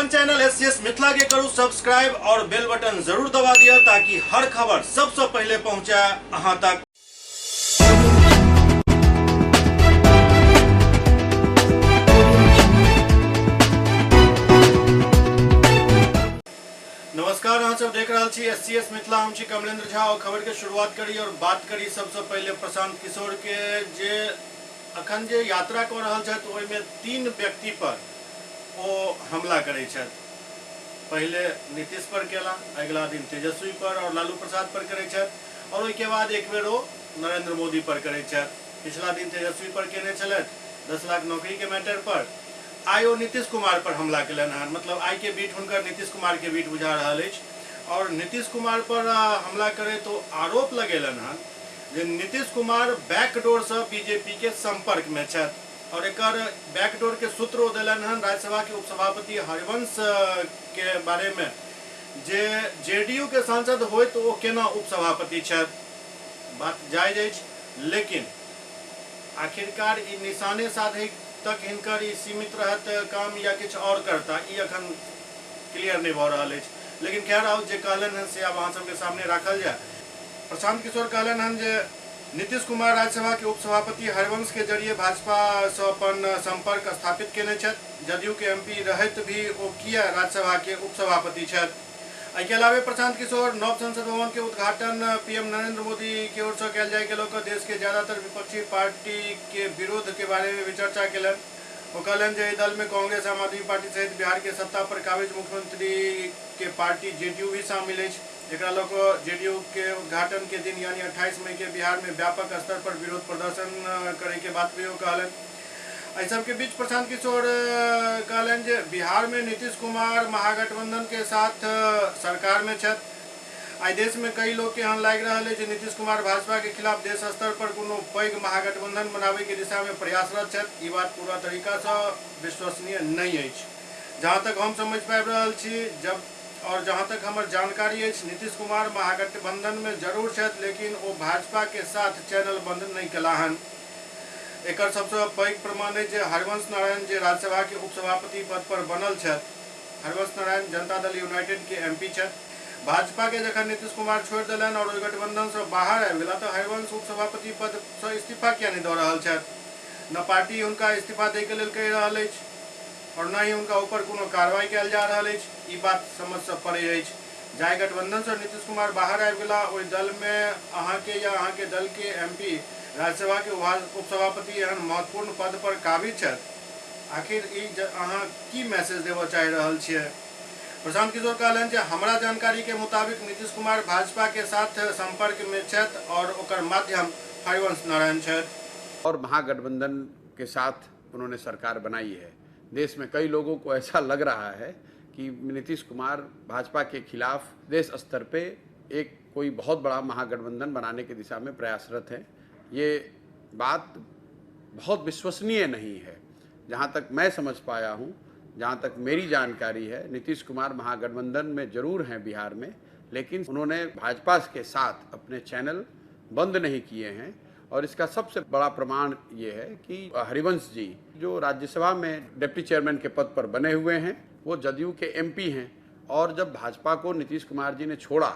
अपन channel SCS Mithila के करू सब्सक्राइब और बेल बटन जरूर दबा दिया ताकि हर खबर सबसे पहले पहुंचे अहां तक। नमस्कार, अहाँ सब देख रहल छी एससीएस मिथिला। हम छी कमलेंद्र झा और खबर के शुरुआत करी और बात करी सबसे पहले प्रशांत किशोर के, जे अखन जे यात्रा कऽ रहल छथि ओहिमे 3 व्यक्ति पर ओ हमला करै छथि। पहिले नीतीश पर केला, अगिला दिन तेजस्वी पर और लालू प्रसाद पर करै छथि और ओहिके बाद एक बेर ओ नरेंद्र मोदी पर करै छथि। पिछला दिन तेजस्वी पर केने छलथि 10 लाख नौकरी के मैटर पर, आइ ओ नीतीश कुमार पर हमला केलनि हन। मतलब आइ के बीट हुनकर नीतीश कुमार के बीट बुझा रहल अछि और नीतीश कुमार पर हमला करैत ओ आरोप लगेलनि हन जे नीतीश कुमार बैकडोर से बीजेपी के संपर्क में छथि और एकर बैकडोर के सूत्र ओ देलनि हन राज्यसभा के उपसभापति हरिवंश के बारे में, जे जेडीयू के सांसद होइत ओ केना उपसभापति छथि। बात जायज अछि, लेकिन आखिरकार ई निशाने साधै तक हिनकर ई सीमित रहत काम या किछु और करता, ई अखन क्लियर नहीं भऽ रहल अछि। लेकिन खैर आउ, जे कहलनि हन से आब अहाँ सबके सामने राखल जाय। प्रशांत किशोर कहलनि हन जे नीतीश कुमार राज्यसभा के उपसभापति हरिवंश के जरिए भाजपा से अपन संपर्क स्थापित केने छथि। जदयू के एमपी रहैत भी ओ किया राज्यसभा के उपसभापति छथि। एहिके अलावे प्रशांत किशोर नव संसद भवन के उद्घाटन पीएम नरेंद्र मोदी के ओर से कयल जाय के लऽ कऽ देश के ज्यादातर विपक्षी पार्टी के विरोध के बारे में भी चर्चा केलनि। ओ कहलनि जे एहि दल में कांग्रेस, आम आदमी पार्टी सहित बिहार के सत्ता पर काबिज मुख्यमंत्री के पार्टी जेडीयू भी शामिल अछि। एकरा लऽ कऽ जेडीयू के उद्घाटन के दिन यानी 28 मई के बिहार में व्यापक स्तर पर विरोध प्रदर्शन करे के बात भी ओ कहलनि। एहि सबके बीच प्रशांत किशोर कहलनि जे बिहार में नीतीश कुमार महागठबंधन के साथ सरकार में छथि। आइ देश में कई लोग के एहन लागि रहल अछि जे नीतीश कुमार भाजपा के खिलाफ देश स्तर पर कोनो पैघ महागठबंधन बनाबे के दिशा में प्रयासरत छथि। ई बात पूरा तरीका से विश्वसनीय नहीं अछि। जहाँ तक हम समझ पाबि रहल छी जब और जहाँ तक हमर जानकारी अछि, नीतीश कुमार महागठबंधन में जरूर छथि, लेकिन ओ भाजपा के साथ चैनल बंद नहीं केला हन। एकर सबसँ पैघ प्रमाण अछि जे हरिवंश नारायण जे राज्यसभा के उपसभापति पद पर बनल छथि, हरिवंश नारायण जनता दल यूनाइटेड के एमपी छथि। भाजपा के जखन नीतीश कुमार छोड़ि देलनि और ओहि गठबंधन से बाहर आबि गेला तऽ हरिवंश उपसभापति पद से इस्तीफा किया नहीं दऽ रहल छथि। न पार्टी हुनका इस्तीफा दै के लेल कहि रहल अछि और न ही हुनका ऊपर कोनो कार्रवाई कयल जा रहल अछि। ई बात समझ से परे अछि। जाहि गठबंधन से नीतीश कुमार बाहर आबि गेला ओहि दल में अहाँके या अहाँके दल के एमपी राज्यसभा के उपसभापति एहन महत्वपूर्ण पद पर काबिज छथि, आखिर ई अहाँ की मैसेज देबऽ चाहि रहल छियै। प्रशांत किशोर कहलनि जे हमरा जानकारी के मुताबिक नीतीश कुमार भाजपा के साथ संपर्क में छथि और ओकर माध्यम हरिवंश नारायण छथि। और महागठबंधन के साथ उन्होंने सरकार बनाई है। देश में कई लोगों को ऐसा लग रहा है कि नीतीश कुमार भाजपा के खिलाफ देश स्तर पे एक कोई बहुत बड़ा महागठबंधन बनाने की दिशा में प्रयासरत हैं। ये बात बहुत विश्वसनीय नहीं है। जहाँ तक मैं समझ पाया हूँ, जहाँ तक मेरी जानकारी है, नीतीश कुमार महागठबंधन में जरूर हैं बिहार में, लेकिन उन्होंने भाजपा के साथ अपने चैनल बंद नहीं किए हैं। और इसका सबसे बड़ा प्रमाण ये है कि हरिवंश जी जो राज्यसभा में डिप्टी चेयरमैन के पद पर बने हुए हैं, वो जदयू के एमपी हैं। और जब भाजपा को नीतीश कुमार जी ने छोड़ा,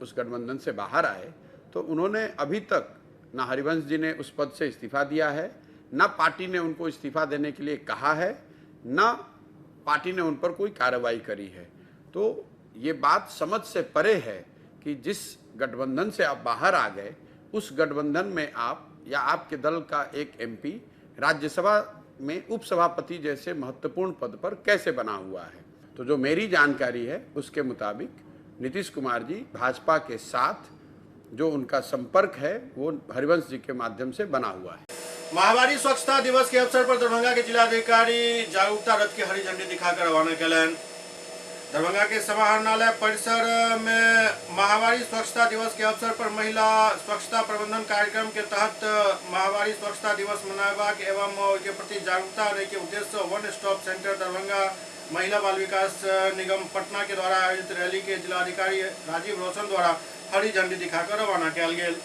उस गठबंधन से बाहर आए, तो उन्होंने अभी तक ना हरिवंश जी ने उस पद से इस्तीफा दिया है, ना पार्टी ने उनको इस्तीफा देने के लिए कहा है, ना पार्टी ने उन पर कोई कार्रवाई करी है। तो ये बात समझ से परे है कि जिस गठबंधन से आप बाहर आ गए, उस गठबंधन में आप या आपके दल का एक एमपी राज्यसभा में उपसभापति जैसे महत्वपूर्ण पद पर कैसे बना हुआ है। तो जो मेरी जानकारी है उसके मुताबिक नीतीश कुमार जी भाजपा के साथ जो उनका संपर्क है वो हरिवंश जी के माध्यम से बना हुआ है। माहवारी स्वच्छता दिवस के अवसर पर दरभंगा के जिलाधिकारी जागरूकता रथ के हरी झंडी दिखाकर रवाना केलनि। दरभंगा के समाहरणालय परिसर में माहवारी स्वच्छता दिवस के अवसर पर महिला स्वच्छता प्रबंधन कार्यक्रम के तहत माहवारी स्वच्छता दिवस मनाबाक एवं ओहिके प्रति जागरूकता आनय के उद्देश्य से वन स्टॉप सेंटर दरभंगा महिला बाल विकास निगम पटना के द्वारा आयोजित रैली के जिलाधिकारी राजीव रोशन द्वारा हरी झंडी दिखाकर रवाना कयल गेल।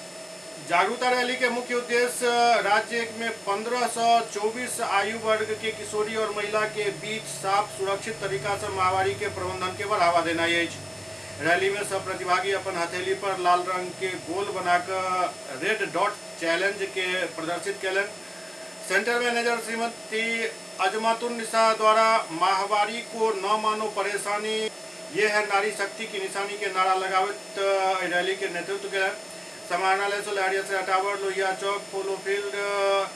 जागरूकता रैली के मुख्य उद्देश्य राज्य में 15 से 24 आयु वर्ग के किशोरी और महिला के बीच साफ सुरक्षित तरीका से माहवारी के प्रबंधन के बढ़ावा देना अछि। रैली में सब प्रतिभागी अपन हथेली पर लाल रंग के गोल बनाकर रेड डॉट चैलेंज के प्रदर्शित कयलनि। सेंटर मैनेजर श्रीमती अजमातुन निशा द्वारा माहवारी को न मानो परेशानी, ये है नारी शक्ति की निशानी के नारा लगावैत एहि रैली के नेतृत्व कयलनि। समाहरणालय से लहरियासराय टावर, लोहिया चौक, पोलो फील्ड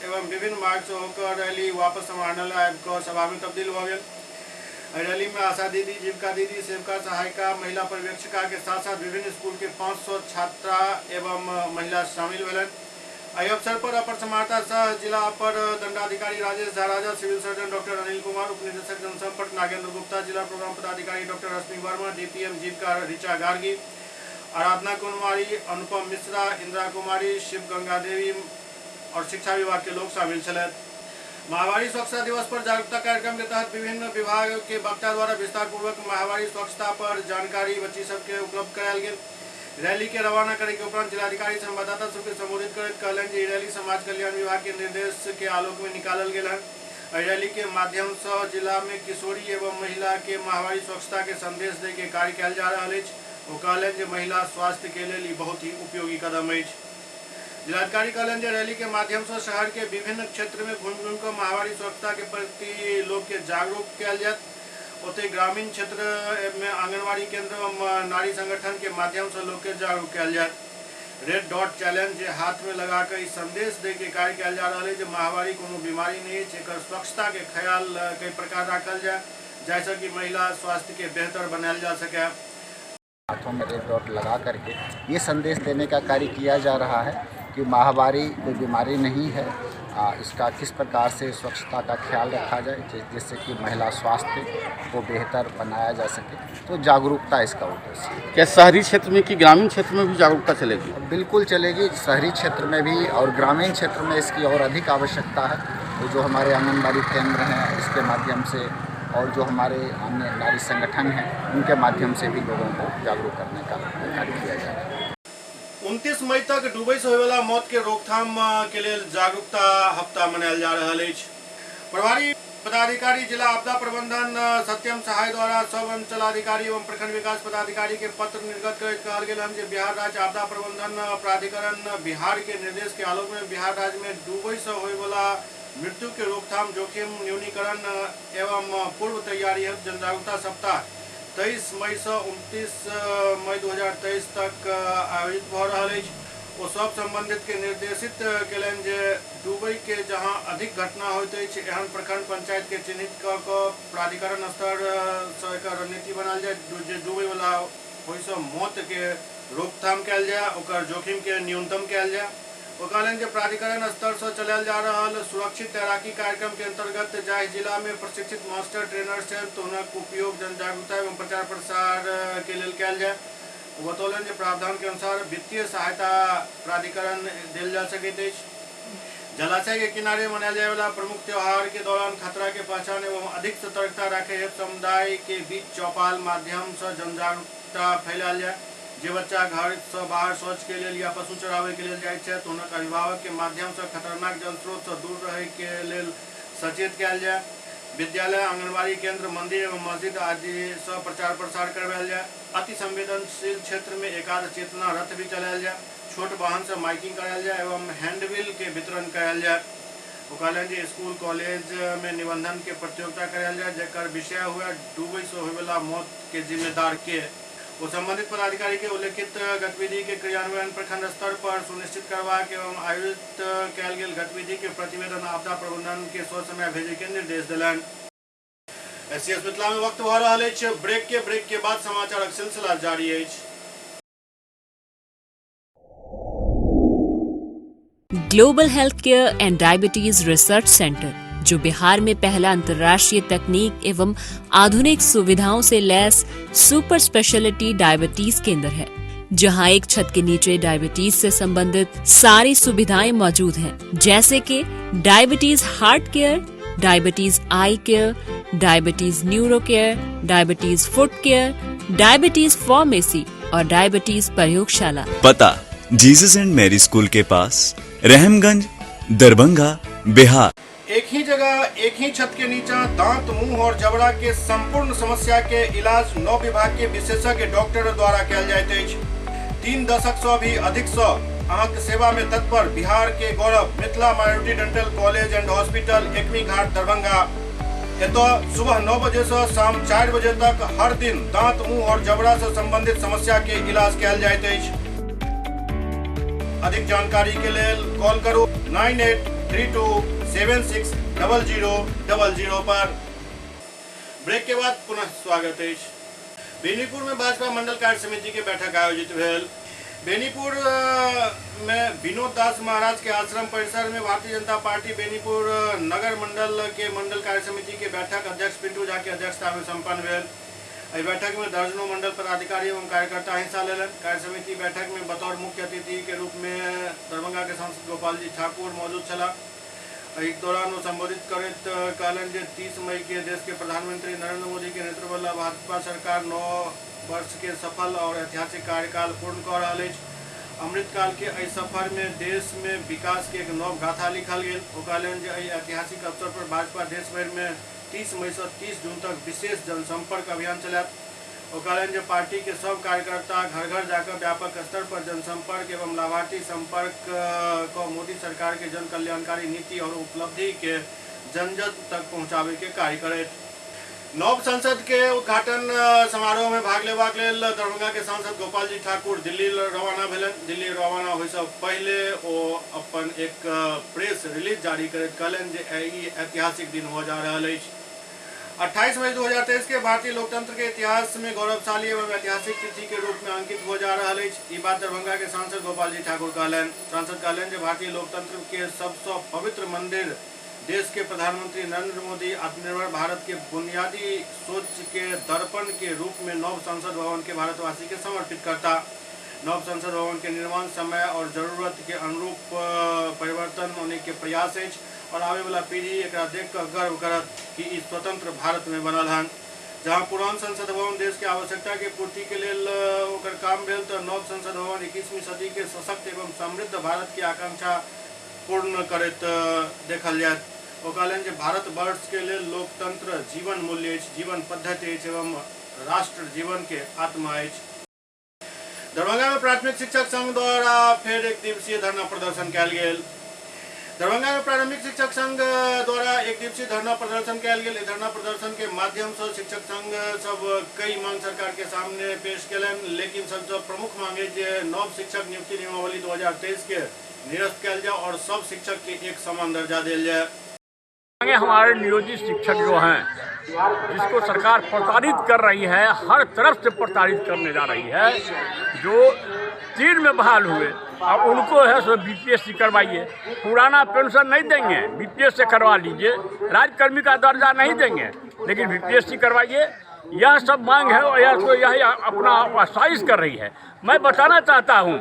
एवं विभिन्न मार्ग से होकर रैली वापस समाहरणालय आबि कऽ सभा में तब्दील भऽ गेल। एहि रैली में आशा दीदी, जीविका दीदी, सेविका सहायिका, महिला पर्यवेक्षिका के साथ साथ विभिन्न स्कूल के 500 छात्रा एवं महिला शामिल भेलनि। एहि अवसर पर अपर समाहर्ता सह जिला अपर दंडाधिकारी Rajesh Jha Raja, civil surgeon doctor Anil Kumar, उप निदेशक जनसंपर्क नागेंद्र गुप्ता, जिला प्रोग्राम पदाधिकारी डॉक्टर रश्मि वर्मा, डीपीएम जीविका ऋचा गार्गी, आराधना कुमारी, अनुपम मिश्रा, इंदिरा कुमारी, शिव गंगा देवी और शिक्षा विभाग के लोग शामिल छलथि। माहवारी स्वच्छता दिवस पर जागरूकता कार्यक्रम के तहत विभिन्न विभाग के वक्ता द्वारा विस्तार पूर्वक माहवारी स्वच्छता पर जानकारी बच्ची सबके उपलब्ध करायल गेल। रैली के रवाना करे के उपरांत जिलाधिकारी संवाददाता सबके संबोधित करैत कहलनि जे ई रैली समाज कल्याण विभाग के निर्देश के आलोक में निकालल गेल हन। एहि रैली के माध्यम से जिला में किशोरी एवं महिला के माहवारी स्वच्छता के संदेश दे के कार्य कयल जा रहल अछि। ओ कहलनि जे महिला स्वास्थ्य के लेल ई बहुत ही उपयोगी कदम अछि। जिलाधिकारी कहलनि जे रैली के माध्यम से शहर के विभिन्न क्षेत्र में घुमि घुमि कऽ माहवारी स्वच्छता के प्रति लोक के जागरूक कयल जायत। ओतहि ग्रामीण क्षेत्र में आंगनबाड़ी केंद्र एवं नारी संगठन के माध्यम से लोक के जागरूक कयल जायत। रेड डॉट चैलेंज जे हाथ में लगा के ई संदेश दे के कार्य कयल जा रहल अछि जे माहवारी कोनो बीमारी नहि अछि, एकर स्वच्छता के ख्याल कई प्रकार राखल जाय जाहिसँ कि महिला स्वास्थ्य के बेहतर बनायल जा सके। हाथों में रेड डॉट लगा करके ये संदेश देने का कार्य किया जा रहा है कि माहवारी कोई बीमारी नहीं है, इसका किस प्रकार से स्वच्छता का ख्याल रखा जाए जिससे कि महिला स्वास्थ्य को बेहतर बनाया जा सके, तो जागरूकता इसका उद्देश्य है। क्या शहरी क्षेत्र में कि ग्रामीण क्षेत्र में भी जागरूकता चलेगी? बिल्कुल चलेगी, शहरी क्षेत्र में भी और ग्रामीण क्षेत्र में इसकी और अधिक आवश्यकता है। तो जो हमारे आंगनबाड़ी केंद्र हैं इसके माध्यम से और जो हमारे अन्य नारी संगठन हैं उनके माध्यम से भी लोगों को जागरूक करने का कार्य किया जा रहा है। 29 मई तक डूबै से होयवला मौत के रोकथाम के लेल जागरूकता हफ्ता मनायल जा रहल अछि। प्रभारी पदाधिकारी जिला आपदा प्रबंधन सत्यम सहाय द्वारा सब अंचलाधिकारी एवं प्रखंड विकास पदाधिकारी के पत्र निर्गत करैत कहल गेल हन जे बिहार राज्य आपदा प्रबंधन प्राधिकरण बिहार के निर्देश के आलोक में बिहार राज्य में डूबै से होयवला मृत्यु के रोकथाम, जोखिम न्यूनीकरण एवं पूर्व तैयारी हेतु जनजागरूकता सप्ताह 23 मई से 29 मई 2023 तक आयोजित भऽ रहल अछि। ओ सब संबंधित के निर्देशित कयलनि जे डूबै के जहां अधिक घटना होइत अछि एहन प्रखंड पंचायत के चिन्हित कऽ कऽ प्राधिकरण स्तर से एकर रणनीति बनायल जाय जे डूबै वाला होइसँ मौत के रोकथाम कयल जाय, ओकर जोखिम के न्यूनतम कयल जाय। ओ कहलनि जे प्राधिकरण स्तर से चलायल जा रहल सुरक्षित तैराकी कार्यक्रम के अंतर्गत जाहि जिला में प्रशिक्षित मास्टर ट्रेनर छथि तऽ हुनक उपयोग जनजागरूकता एवं प्रचार प्रसार के लेल कयल जाय। ओ बतौलनि जे प्रावधान के अनुसार वित्तीय सहायता प्राधिकरण देल जा सकैत अछि। जलाशय के किनारे मनायल जाय वाला प्रमुख त्योहार के दौरान खतरा के पहचान एवं अधिक सतर्कता राखय हेतु समुदाय के बीच चौपाल माध्यम से जनजागरूकता फैलायल जाय। जे बच्चा घर से बाहर शौच के लेल या पशु चराबै के लेल जाइत छथि हुनक अभिभावक के माध्यम से खतरनाक जल स्रोत से दूर रहै के लेल सचेत कयल जाय। विद्यालय, आंगनबाड़ी केंद्र, मंदिर एवं मस्जिद आदि से प्रचार प्रसार करवायल जाय। अति संवेदनशील क्षेत्र में एकाध चेतना रथ भी चलायल जाय। छोट वाहन से माइकिंग करायल जाय एवं हैंडबिल के वितरण करायल जाय। ओ कहलनि जे स्कूल कॉलेज में निबंधन के प्रतियोगिता करायल जाय जकर विषय हुए डूबै से होयवला मौत के जिम्मेदार के। ओ संबंधित पदाधिकारी के उल्लेखित गतिविधि के क्रियान्वयन प्रखंड स्तर पर सुनिश्चित करबाक एवं आयोजित कयल गेल गतिविधि के प्रतिवेदन आपदा प्रबंधन के ससमय भेजै के निर्देश देलनि। एससीएस मिथिला में वक्त भऽ रहल अछि ब्रेक के बाद समाचारक सिलसिला जारी अछि। Global health care and diabetes research centre, जो बिहार में पहला अंतर्राष्ट्रीय तकनीक एवं आधुनिक सुविधाओं से लैस सुपर स्पेशलिटी डायबिटीज केंद्र है, जहां एक छत के नीचे डायबिटीज से संबंधित सारी सुविधाएं मौजूद हैं, जैसे कि diabetes heart care, diabetes eye care, diabetes neuro care, diabetes foot care, diabetes pharmacy और डायबिटीज प्रयोगशाला। पता जीसस एंड मैरी स्कूल के पास, रहमगंज, दरभंगा, बिहार। एक ही जगह एक ही छत के नीचा दांत, मुंह और जबड़ा के संपूर्ण समस्या के इलाज 9 विभाग के विशेषज्ञ डॉक्टर द्वारा कयल जाइत अछि। 3 दशक से भी अधिक से अहाँके सेवा में तत्पर बिहार के गौरव Mithila minority dental college and hospital, Ekmi Ghat, Darbhanga. एतऽ सुबह 9 बजे से शाम 4 बजे तक हर दिन दांत, मुंह और जबड़ा से संबंधित समस्या के इलाज कयल जाइत अछि। अधिक जानकारी के लेल कॉल करू 983276 0000 पर। ब्रेक के बाद पुनः स्वागत अछि। बेनीपुर में भाजपा मंडल कार्य समिति के बैठक आयोजित भेल। बेनीपुर में विनोद दास महाराज के आश्रम परिसर में भारतीय जनता पार्टी बेनीपुर नगर मंडल के मंडल कार्य समिति के बैठक अध्यक्ष पिंटू झा के अध्यक्षता में संपन्न भेल। एहि बैठक में दर्जनों मंडल पदाधिकारी एवं कार्यकर्ता हिस्सा लेलनि। कार्य समिति बैठक में बतौर मुख्य अतिथि के रूप में दरभंगा के सांसद गोपाल जी ठाकुर मौजूद छलाह। एहि दौरान ओ संबोधित करैत कहलनि जे 30 मई के देश के प्रधानमंत्री नरेंद्र मोदी के नेतृत्व वाला भाजपा सरकार 9 वर्ष के सफल और ऐतिहासिक कार्यकाल पूर्ण कऽ रहल अछि। अमृतकाल के एहि सफर में देश में विकास के एक नव गाथा लिखल गेल। ओ कहलनि जे एहि ऐतिहासिक अवसर पर भाजपा देश भरि में 30 मई से 30 जून तक विशेष जनसंपर्क अभियान चलायत। ओ कहलनि जे पार्टी के सब कार्यकर्ता घर घर जाकर व्यापक स्तर पर जनसंपर्क एवं लाभार्थी संपर्क क मोदी सरकार के जन कल्याणकारी नीति और उपलब्धि के जन जन तक पहुंचाबे के कार्य करैत। नव संसद के उद्घाटन समारोह में भाग लेबाक लेल दरभंगा के सांसद गोपाल जी ठाकुर दिल्ली रवाना भेलनि। दिल्ली रवाना होय से पहिले ओ अपन एक प्रेस रिलीज जारी करैत कहलनि जे ई ऐतिहासिक दिन हो जा रहल अछि। 28 मई 2023 के भारतीय लोकतंत्र के इतिहास में गौरवशाली एवं ऐतिहासिक तिथि के रूप में अंकित हो जा रहल अछि। ई बात दरभंगा के सांसद गोपाल जी ठाकुर कहलनि। सांसद कहलनि जे भारतीय लोकतंत्र के सबसँ पवित्र मंदिर देश के प्रधानमंत्री नरेंद्र मोदी आत्मनिर्भर भारत के बुनियादी सोच के दर्पण के रूप में नव संसद भवन के भारतवासी के समर्पित करता। नव संसद भवन के निर्माण समय और जरूरत के अनुरूप परिवर्तन होने के प्रयास अछि और आवे वाला पीढ़ी एकरा देख कर गर्व करत कि ई स्वतंत्र भारत में बनल हन। जहां पुरान संसद भवन देश के आवश्यकता के पूर्ति के लेल ओकर काम भेल, तो नव संसद भवन 21वीं सदी के सशक्त एवं समृद्ध भारत के आकांक्षा पूर्ण करैत देखल जायत। ओ कहलनि जे भारत वर्ष के लेल लोकतंत्र जीवन मूल्य अछि, जीवन पद्धति अछि एवं राष्ट्र जीवन के आत्मा अछि। दरभंगा में प्राथमिक शिक्षक संघ द्वारा फेर एक दिवसीय धरना प्रदर्शन कयल गेल। दरभंगा में प्रारंभिक शिक्षक संघ द्वारा एक दिवसीय धरना प्रदर्शन कयल गेल। धरना प्रदर्शन के माध्यम से शिक्षक संघ सब कई मांग सरकार के सामने पेश केलनि, लेकिन सबसे प्रमुख मांग है जे नव शिक्षक नियुक्ति नियमावली 2023 के निरस्त कयल जाए और सब शिक्षक के एक समान दर्जा देल जाए। हमारे नियोजित शिक्षक जो हैं, जिसको सरकार प्रताड़ित कर रही है, हर तरफ से प्रताड़ित करने जा रही है, जो 3 में बहाल हुए और उनको है सो बीपीएससी करवाइए, पुराना पेंशन नहीं देंगे, बीपीएस से करवा लीजिए, राज्यकर्मी का दर्जा नहीं देंगे लेकिन बीपीएससी करवाइए, यह सब मांग है और यह तो यही अपना साजिश कर रही है। मैं बताना चाहता हूँ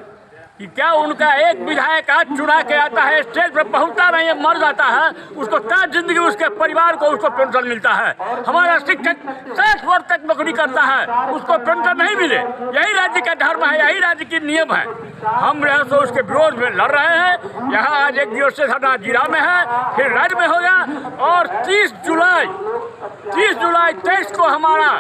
कि क्या उनका एक विधायक आज चुना के आता है, स्टेज पर पहुंचता नहीं है, मर जाता है, उसको ताज जिंदगी उसके परिवार को उसको पेंशन मिलता है। हमारा शिक्षक 60 वर्ष तक नौकरी करता है, उसको पेंशन नहीं मिले। यही राज्य का धर्म है, यही राज्य की नियम है। हम जो सो उसके विरोध में लड़ रहे हैं। यहाँ आज एक दिवसीय धरना जिला में है, फिर राज्य में होगा और 30 जुलाई 23 को हमारा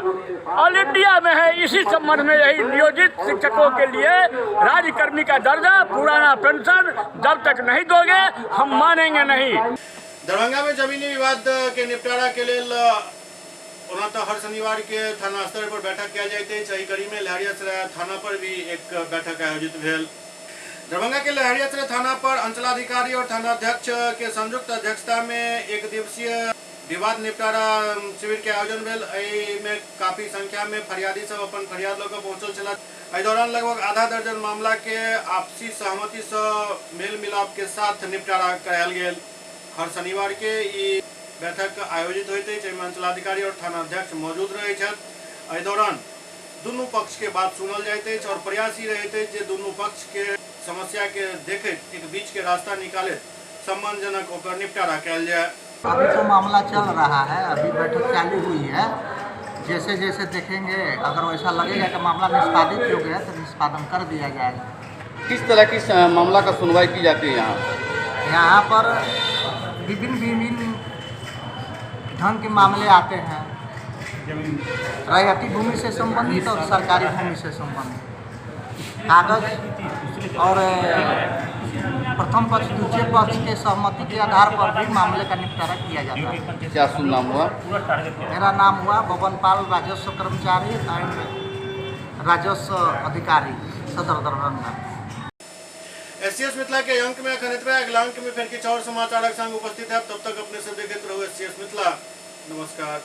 ऑल इंडिया में है। इसी संबंध में यही नियोजित शिक्षकों के लिए राज्यकर्मी का दर्जा, पुराना पेंशन जब तक नहीं दोगे हम मानेंगे नहीं। दरभंगा में जमीनी विवाद के निपटारा के लेल ओना तो हर शनिवार के थाना स्तर पर बैठक कयल जाइत अछि। एहि कड़ी में लहरियासराय थाना पर भी एक बैठक आयोजित भेल। दरभंगा के लहरियासराय थाना पर अंचलाधिकारी और थानाध्यक्ष के संयुक्त अध्यक्षता में एक दिवसीय विवाद निपटारा शिविर के आयोजन भेल। एहि में काफी संख्या में फरियादी सब अपन फरियाद लऽ कऽ पहुंचल छलाह। एहि दौरान लगभग आधा दर्जन मामला के आपसी सहमति से मेल मिलाप के साथ निपटारा करायल गेल। हर शनिवार के ई बैठक आयोजित होइत अछि। एहिमे अंचलाधिकारी और थानाध्यक्ष मौजूद रहै छथि। एहि दौरान दुनू पक्ष के बात सुनल जाइत अछि और प्रयास ई रहैत अछि जे दुनू पक्ष के समस्या के देखैत एक बीच के रास्ता निकालैत सम्मानजनक ओकर निपटारा कयल जाय। अभी तो मामला चल रहा है, अभी बैठक चालू हुई है। जैसे जैसे देखेंगे, अगर वैसा लगेगा कि मामला निष्पादित योग्य है तो निष्पादन कर दिया जाएगा। किस तरह की मामला का सुनवाई की जाती है यहाँ? यहाँ पर विभिन्न विभिन्न ढंग के मामले आते हैं, रैयती भूमि से संबंधित और सरकारी भूमि से संबंधित। कागज और प्रथम पक्ष द्वितीय पक्ष के सहमति के आधार पर भी मामले का निपटारा किया जाता है। क्या शुभ नाम हुआ? मेरा नाम हुआ बबन पाल, राजस्व कर्मचारी एंड राजस्व अधिकारी, सदर दरभंगा। एससीएस मिथिला के अंक में अखन एतबे। अगला अंक में फिर किछु और समाचारक संग उपस्थित है। तब तक अपने सब देखैत रहू एससीएस मिथिला। नमस्कार।